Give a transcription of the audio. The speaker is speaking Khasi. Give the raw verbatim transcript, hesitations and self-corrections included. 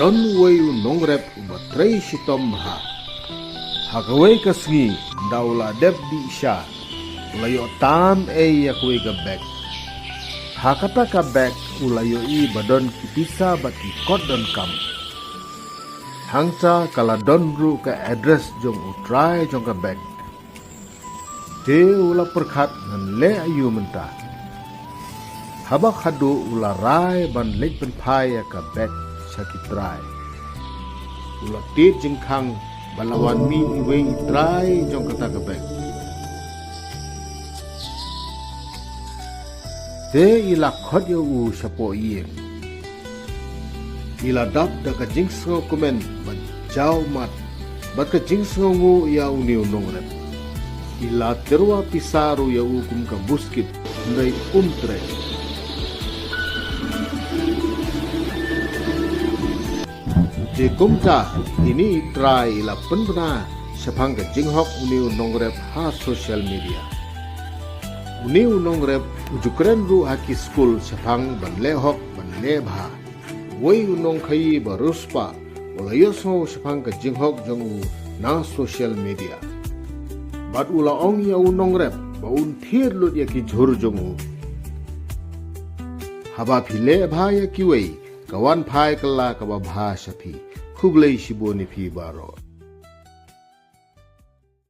Don uwei u nongrep uba trei shitom bha. Ha kawei ka sngi, da u la dep dih sha, u la ïoh tam ei ïa kawei ka bag. Ha kata ka bag u la ïohi ba don ki pisa bad ki kot donkam. Hangta ka la don ruh ka address jong u trai jong ka bag. Te u la pyrkhat ngan leh aïu mynta. Haba khadduh u la rai ban leit pynphai ïa ka bag sha ki trai. U la tied jingkhang ba la wan mih iwei i trai jong kata ka bag. Te i la khot ïa u shapoh ïing. I la dap da ka jingsngewkmen bad jaw mat bad ka jingsngewnguh ïa une u nongrep. I la tyrwa pisa ruh ïa u kum ka buskit, hynrei um treh. Te kumta, ine i trai i la pynbna shaphang ka jinghok une u nongrep ha social media. Une u nongrep u ju kren ruh ha ki skul shaphang ban leh hok ban leh bha. Uwei u nongkhaïi ba riewspah u la ïohsngew shaphang ka jinghok jong u na social media. Bad u la ong ïa u nongrep ba un thied lut ïa ki jhur jong u. Haba phi leh bha ïa kiwei, ka wan phai kylla kaba bha sha phi. Khublei shibun ïa phi baroh.